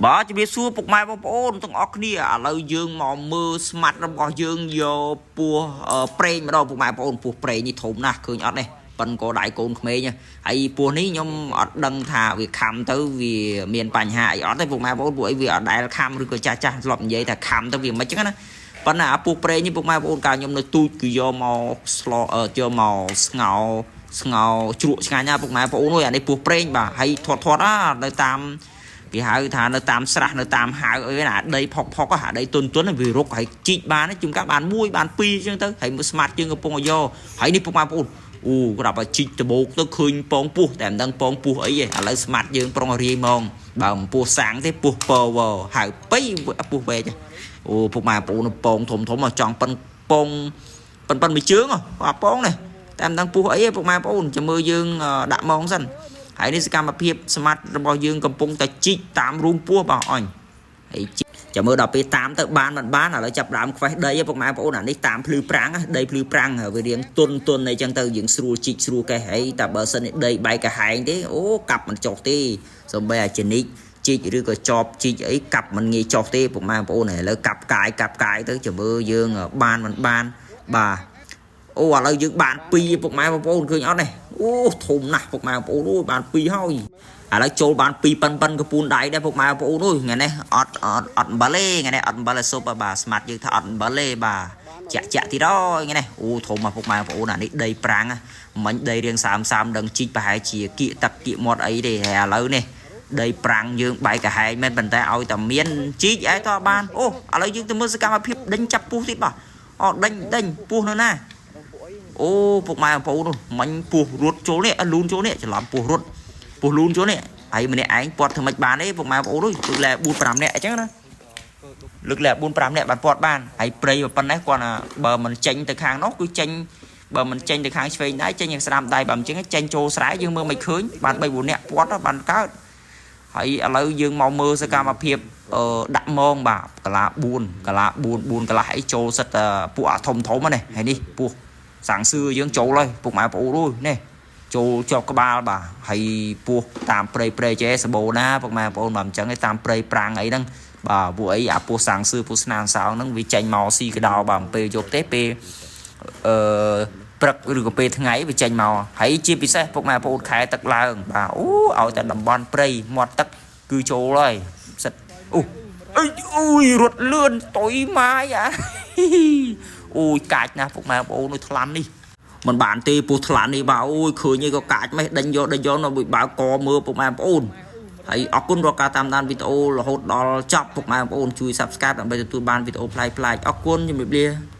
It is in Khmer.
បាទជំរាបសួរពុកម៉ែបងប្អូនទាំងអស់គ្នាឥឡូវយើងមកមើលស្មាត់របស់យើងយកពស់ប្រេងម្ដងពុកម៉ែបងប្អូនពស់ប្រេងនេះធំណាស់ឃើញអត់នេះប៉ិនក៏ដៃកូនក្មេងហើយពស់នេះខ្ញុំអត់ដឹងថាវាខំទៅវាមានបញ្ហាអីអត់ទេពុកម៉ែបងប្អូនពួកអីវាអត់ដែលខំឬក៏ចាស់ចាស់ធ្លាប់និយាយថាខំទៅវាមិនចឹងណាប៉ុន្តែអាពស់ប្រេងនេះពុកម៉ែបងប្អូនកាលខ្ញុំនៅទូចគឺយកមកស្លយកមកស្ងោស្ងោជ្រក់ឆ្ងាញ់ណាពុកម៉ែបងប្អូនអើយអានេះពស់ប្រេងបាទហើយធាត់ធាត់ណានៅតាម គេហៅថានៅតាមស្រះនៅតាមហៅអីណាដីផុកផុកអាដីទុនទុនវារុកហើយជីកបានជួនកាលបាន1បាន2អញ្ចឹងទៅហើយមើលស្មាតយើងកំពុងឲ្យយកហើយនេះពុកម៉ែបងប្អូនអូក្រាប់ឲ្យជីកដបោកទៅឃើញពងពោះតែមិនដឹងពងពោះអីទេឥឡូវស្មាតយើងប្រុងរាយហ្មងបើមិនពោះសាំងទេពោះពវហៅបៃពោះវែកអូពុកម៉ែបងប្អូនពងធំធំចង់ប៉ិនពងប៉ិនប៉ិនមួយជើងអាពងនេះតែមិនដឹងពោះអីទេពុកម៉ែបងប្អូនចាំមើលយើងដាក់ហ្មងសិន ហើយនេះសកម្មភាពស្មាត់របស់យើងកំពុងតែជីកតាមរូងពោះបាទអញហើយជីកចាំមើលដល់ពេលតាមទៅបានមិនបានឥឡូវចាប់ដើមខ្វេះដីពុកម៉ែបងប្អូនអានេះតាមភ្លឺប្រាំងដីភ្លឺប្រាំងវារៀងទុនទុនអីចឹងទៅយើងស្រួលជីកស្រួលកេះហើយតែបើសិនដីបែកកាហែងទេអូកាប់មិនចុះទេសំបីអាចនិកជីកឬក៏ចប់ជីកអីកាប់មិនងាយចុះទេពុកម៉ែបងប្អូនឥឡូវកាប់កាយកាប់កាយទៅចាំមើលយើងបានមិនបានបាទ អូឥឡូវយើងបាន2ពុកម៉ែបងប្អូនឃើញអត់នេះអូធំណាស់ពុកម៉ែបងប្អូនអូយបាន2ហើយឥឡូវចូលបាន2ប៉ិនប៉ិនកពូនដៃដែរពុកម៉ែបងប្អូនអូយថ្ងៃនេះអត់អត់អត់អំបិលទេថ្ងៃនេះអត់អំបិលឲ្យស៊ុបបាទស្មាត់យើងថាអត់អំបិលទេបាទចាក់ចាក់ទៀតហើយថ្ងៃនេះអូធំណាស់ពុកម៉ែបងប្អូនអានេះដីប្រាំងមិញដីរៀងសាមសាមដឹងជីកប្រហែលជាគៀកទឹកគៀកមាត់អីទេហើយឥឡូវនេះដីប្រាំងយើងបែកកាហែងមែនប៉ុន្តែឲ្យតែមានជីកឯតបានអូឥឡូវយើងទៅមើលសកម្មភាពដេញចាប់ពស់ទៀតបាទអូដេញដេញពស់នៅណា អូពុកម៉ែបងប្អូននោះមិញពោះរត់ចូលនេះលូនចូលនេះច្រឡំពោះរត់ពោះលូនចូលនេះហើយម្នាក់ឯងពាត់ធ្វើម៉េចបានទេពុកម៉ែបងប្អូននោះលើកលែ4 5នាក់អញ្ចឹងណាលើកលែ4 5នាក់បានពាត់បានហើយព្រៃប៉ុណ្ណេះគាត់ថាបើមិនចេញទៅខាងនោះគឺចេញបើមិនចេញទៅខាងឆ្វេងដៃចេញខាងស្ដាំដៃបើមិនចឹងចេញចូលស្រែយើងមើលមិនឃើញបាន3 4នាក់ពាត់បានកើតហើយឥឡូវយើងមកមើលសកម្មភាពអឺដាក់មងបាទកាឡា4កាឡា4 4កន្លះអីចូលសិតពួកអាធំធំហ្នឹងហើយនេះពោះ សាំងសឿយើងចូលហើយពុកម៉ែប្អូនអើយនេះចូលជាប់ក្បាលបាទហើយពោះតាមព្រៃព្រៃចេសបោណាពុកម៉ែប្អូនបាទអញ្ចឹងឯតាមព្រៃប្រាំងអីហ្នឹងបាទពួកអីអាពោះសាំងសឿពោះស្នាមសោងហ្នឹងវាចេញមកស៊ីកដោបាទពេលយប់ទេពេលអឺព្រឹកឬក៏ពេលថ្ងៃវាចេញមកហើយជាពិសេសពុកម៉ែប្អូនខែទឹកឡើងបាទអូឲ្យតែតំបន់ព្រៃមាត់ទឹកគឺចូលហើយសិតអូអើយអូយរត់លឿនតុយម៉ាយអា អូយកាចណាស់ពុកម៉ែបងប្អូននោះថ្លាន់នេះមិនបានទេពោះថ្លាន់នេះបាទអូយឃើញឯងក៏កាចម៉េះដេញយកដេញយកនៅបើកមើលពុកម៉ែបងប្អូនហើយអរគុណរាល់ការតាមដានវីដេអូរហូតដល់ចប់ពុកម៉ែបងប្អូនជួយ Subscribe ដើម្បីទទួលបានវីដេអូប្លែកៗអរគុណជំរាបលា។